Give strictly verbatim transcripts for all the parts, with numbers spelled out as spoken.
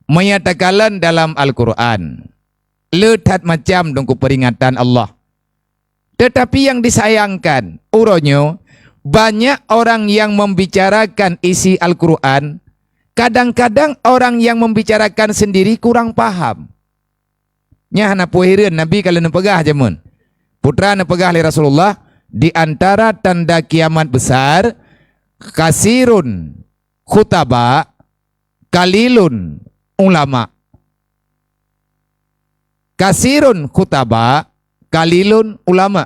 Meunyo takalon dalam Al-Qur'an, le that macam teungku peuringatan Allah. Tetapi nyang disayangkan, uroe nyoe banyak orang yang membicarakan isi Al-Qur'an, kadang-kadang orang yang membicarakan sendiri kurang paham. Nyan hana peue hireuen, Nabi ka lheueh neupeugah jameun. Peue teuma neupeugah lé Rasulullah, di antara tanda kiamat besar, kasirun khutaba, kalilun ulama. Kasirun khutaba, kalilun ulama.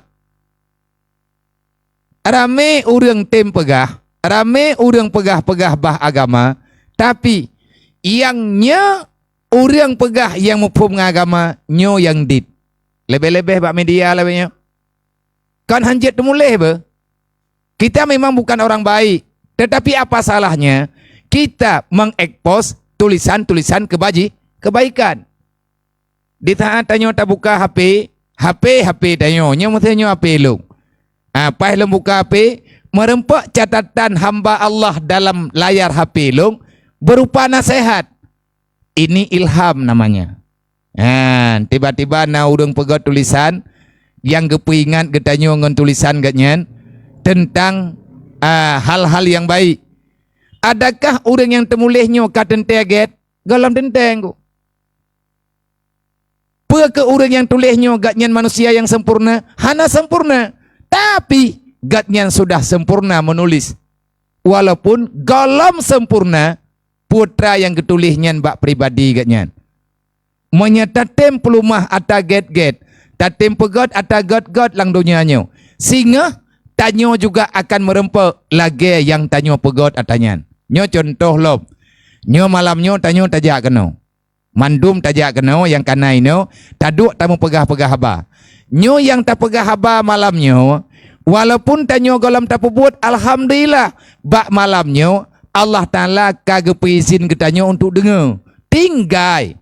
Ramé ureuëng tem peugah, ramé ureuëng peugah-peugah bah agama, tapi nyang nyoe ureuëng peugah nyang muphom ngon agama nyoe nyang dit. Leubeh-leubeh bak media lagée nyoe. Kon hanjeuet teumuléh beuh. Kita memang bukan orang baik, tetapi apa salahnya kita mengekspos tulisan-tulisan kebaji-, kebaikan? Di saat tanyoe tabuka H P, H P, H P tanyoe, nyoe meusti nyoe H P lôn. Ah, paih lôn buka H P, meureumpok catatan hamba Allah dalam layar H P lôn berupa nasihat. Ini ilham namanya. Ha, tiba-tiba na ureuëng peugét tulisan nyang geupeuingat geutanyoe ngon tulisan geuhnyan teuntang, ah, hal-hal nyang baik. Adakah ureuëng nyang teumuléh nyoe ka teuntée gét? Gohlom teuntée, Teungku. Peue keuh ureuëng nyang tuléh nyoe geuhnyan manusia nyang sempurna? Hana sempurna. Tapi, geuhnyan sudah sempurna meunulis. Walaupun gohlom sempurna, peue teuma nyang geutuléh nyan bak pribadi geuhnyan. Meunyoe tatem peuleumah ata gét-gét, tatem peugét ata gét-gét lam donya nyoe, singoh tanyoe juga akan meureumpok lagée nyang tanyoe peugét ata nyan. Nyoe cuntoh lom. Nyoe malam nyoe tanyoe tajak keunoe. Mandum tajak keunoe nyang ka na inoe, taduek tameupeugah-peugah haba. Nyoe nyang tapeugah haba malam nyoe, walaupun tanyoe gohlom tapeubuet, alhamdulillah, bak malam nyoe Allah Taala ka geupeuizin geutanyoe untuk deungoe. Tinggai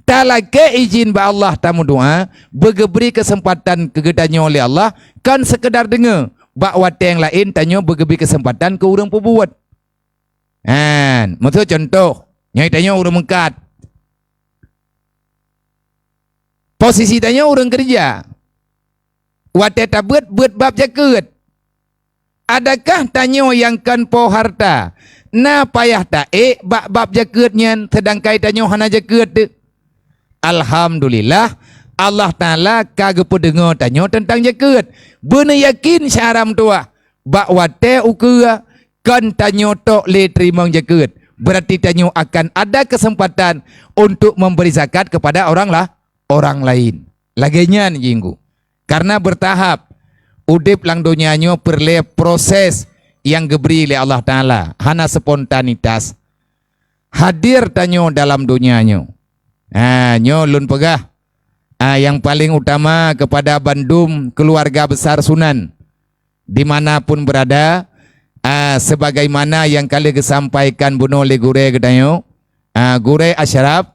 talakée izin bak Allah tameudoá, beugeubri keuseumpatan keu geutanyoe lé Allah, kon seukeudar deungoe, bak watée nyang laén tanyoe beugeubri keuseumpatan keu ureuëng peubuet. Han, meusu cuntoh, nyoe tanyoe ureuëng meukat. Posisi tanyoe ureuëng keureuja. Watée tabeuet, beuet bab jakeuet. Adakah tanyoe nyang kon po hareuta na payah taék bak bab jakeuet nyan, seudangkai tanyoe hana jakeuet teuh? Alhamdulillah, Allah Taala ka geupeudeungoe tanyoe teuntang jakeuet. Beuneuyakin syara meutuwah, bak watée ukeue kon tanyoe tok lé teurimong jakeuet, beurati tanyoe akan ada keuseumpatan untuk memberi zakat keupada orang lah, orang laén. Lagée nyan jih, Teungku. Kareuna beurtahap, udeb lam donya nyoe peureulée proses nyang geubri lé Allah Taala, hana spontanitas. Hadir tanyoe dalam donya nyoe. Ha, nyoe lôn peugah, ha, nyang paleng utama keupada bandum keuluwarga besar Sunan, di mana pun beurada, ha, sebagaimana nyang ka lheueh geusampaikan bunoe lé gurée geutanyoe, ha, Gurée Asyraf,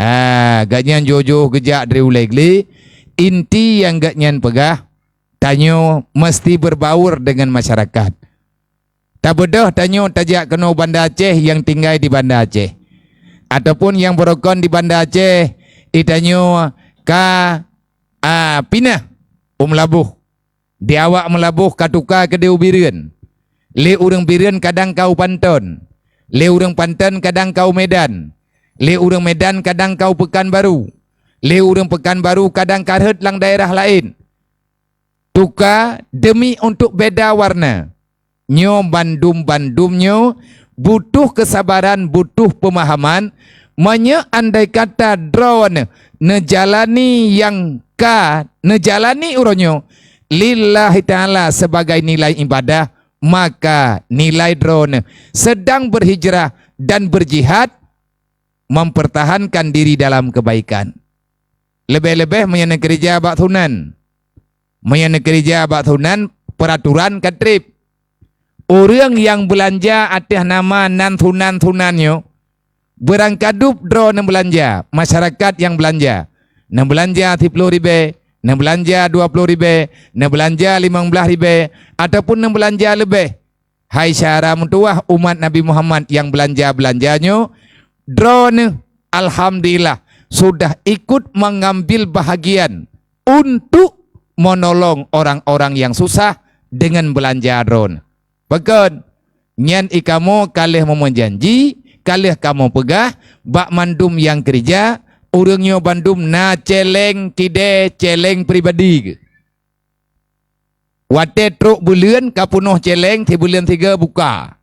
ah, gobnyan jôh-jôh geujak dari Ulee Gle, inti nyang gobnyan peugah, tanyoe meuseuti beurbaur deungon masyarakat. Tabeudôh tanyoe tajak keunoe Banda Aceh nyang tinggai di Banda Aceh, ataupun nyang beurukon di Banda Aceh, di tanyoe ka, ah, pinah u Meulaboh. Di awak Meulaboh ka tuka keudeh u Bireuen. Lé ureuëng Bireuen kadang ka u Panton. Lé ureuëng Panton kadang ka u Medan. Lé ureuëng Medan kadang ka u Peukanbaru. Lé ureuëng Peukanbaru kadang ka rhot lam daerah laén. Tuka deumi untuk beda warna. Nyoe bandum-bandum nyoe butuh keusabaran, butuh peumahaman. Meunyoe andai kata droeneuh neujalani nyang ka neujalani uroe nyoe lillahi ta'ala sibagai nilai ibadah, maka nilai droeneuh seudang beuhijrah dan beujihad mempertahankan diri dalam keubaikan. Leubeh-leubeh meunyoe neukeurija bak sunan. Meunyoe neukeurija bak sunan, peuraturan ka treb. Ureuëng nyang beulanja ateueh nama nan sunan-sunan nyoe, beurangkadub droe neubeulanja, masyarakat nyang beulanja. Neubeulanja siploh ribée, neubeulanja dua ploh ribée, neubeulanja limong blaih ribée, ataupun neubeulanja leubeh. Hai syedara meutuwah umat Nabi Muhammad nyang beulanja-beulanja nyoe, droeneuh alhamdulillah, sudah ikut mengambil bahagian untuk menolong orang-orang yang susah dengan belanja droeneuh. Pakon? Nyan i kamoe ka lheueh meumeujanji, ka lheueh kamoe peugah bak mandum nyang keurija, ureuëng nyoe bandum na céléng kidée, céléng pribadi geuh. Watée trok buleuen ka peunoh céléng, sibuleuen sigoe buka.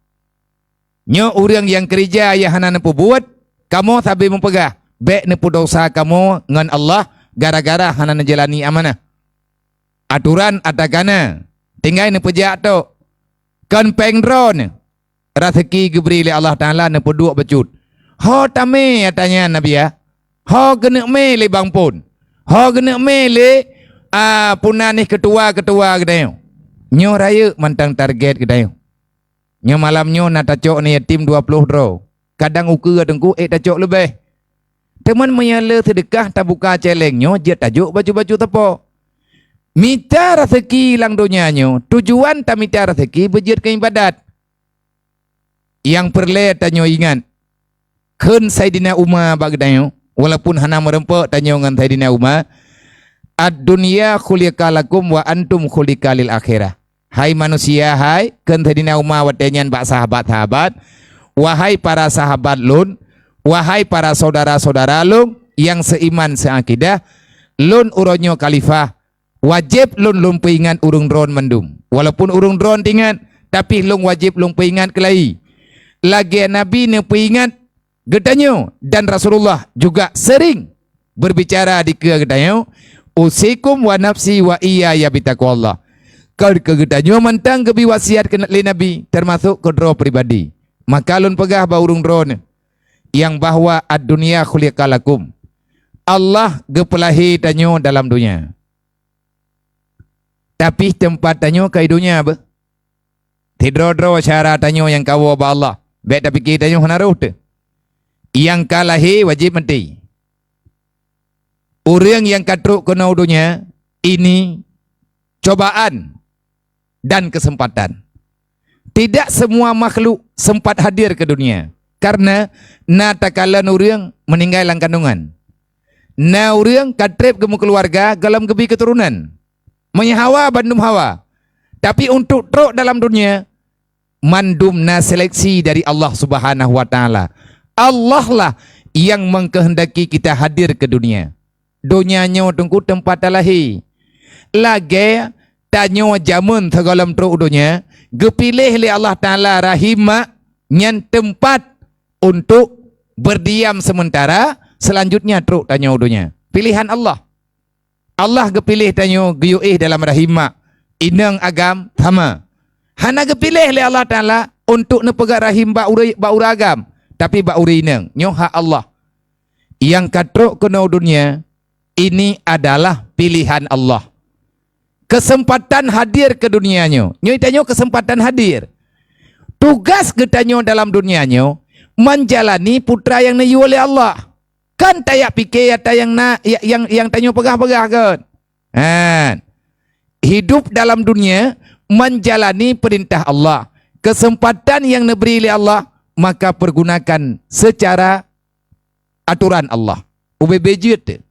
Nyoe ureuëng nyang keurija nyang hana neupeubuet, kamoe sabe meupeugah, bék neupeudosa kamoe ngon Allah gara-gara hana neujalani amanah. Atoran atra ka na, tinggai neupeujak tok. Kon péng droeneuh, raseuki geubri lé Allah Taala neupeuduek bacut. Ho tamé atra nyan, Nabi, ya? Ho geuneuk mé lé Bang Pon? Ho geuneuk mé lé, a, puna nih keutua-keutua geutanyoe? Nyoe rayeuk mantong target geutanyoe. Nyoe malam nyoe na tacok aneuk yatim dua ploh droe. Kadang ukeue teungku ék tacok leubeh. Teuma meunyoe le seudeukah tabuka céléng nyoe jeuet tajok bacut-bacut sapo. Mita raseuki lam donya nyoe, tujuan tamita raseuki beujeuet keu iébadat. Nyang peureulée tanyoe ingat, kheun Saidina Umar bak geutanyoe, walaupun hana meurumpok tanyoe ngon Saidina Umar, "Ad-dunya khuliqa lakum wa antum khuliqa lil akhirah." Hai manusia, hai, kheun Saidina Umar watée nyan bak sahabat-sahabat, "Wahai para sahabat lôn, wahai para syedara-syedara lôn nyang seuiman seuakidah, lôn uroe nyoe khalifah, wajéb lôn lôn peuingat ureuëng droen mandum. Walaupun ureuëng droen teuingat, tapi lôn wajéb lôn peuingat keulayi. Lagée Nabi neupeuingat geutanyoe dan Rasulullah juga sering berbicara dikeue geutanyoe, 'Usikum wa nafsi wa iyaya bitaqwallah.'" Keu, keu geutanyoe mantong geubri wasiat keu lé Nabi, teumasok keu droe pribadi. Maka lôn peugah bak ureuëng droeneuh nyang bahwa ad-dunya khuliqa lakum. Allah geupeulahé tanyoe dalam donya. Tapi teumpat tanyoe ka i donya beuh. Sidroe-droe syedara tanyoe nyang kawoe bak Allah, bék tapike tanyoe hana roh teuh. Nyang ka lahé wajéb maté. Ureuëng nyang ka trok keunoe u donya ini cobaan dan kesempatan. Tidak semua makhluk sempat hadir ke dunia, karena na takalon ureuëng meuninggai lam kandungan. Na ureuëng ka treb geumeukeuluwarga gohlom geubri keuturonan. Meunyoe hawa, bandum hawa. Tapi untuk trok dalam dunia, mandum na seleksi dari Allah Subhanahu wa Taala. Allah lah yang mengkehendaki kita hadir ke dunia. Donya nyoe teungku teumpat talahé. Lagée tanyoe jameun sigohlom trok u donya, geupiléh lé Allah Taala rahim mak nyan teumpat untuk berdiam sementara, selanjutnya trok tanyoe u donya. Pilihan Allah. Allah geupiléh tanyoe geuyue éh dalam rahim mak, inong agam sama. Hana geupiléh lé Allah Taala untuk neupeugah rahim bak ureuëng, bak ureuëng agam, tapi bak ureuëng inong. Nyoe hak Allah. Nyang ka trok keunoe u donya, ini adalah pilihan Allah. Kesempatan hadir ke dunia nyoe. Nyoe tanyoe kesempatan hadir. Tugas geutanyoe dalam dunia nyoe, menjalani putra nyang neuyue lé Allah. Kan tajak pike ata nyang na, ya-, nyang, nyang tanyoe peugah-peugah kon. Han. Hidup dalam dunia menjalani perintah Allah. Kesempatan nyang neubri lé Allah, maka pergunakan secara aturan Allah. Ubé-bé jeuet teuh.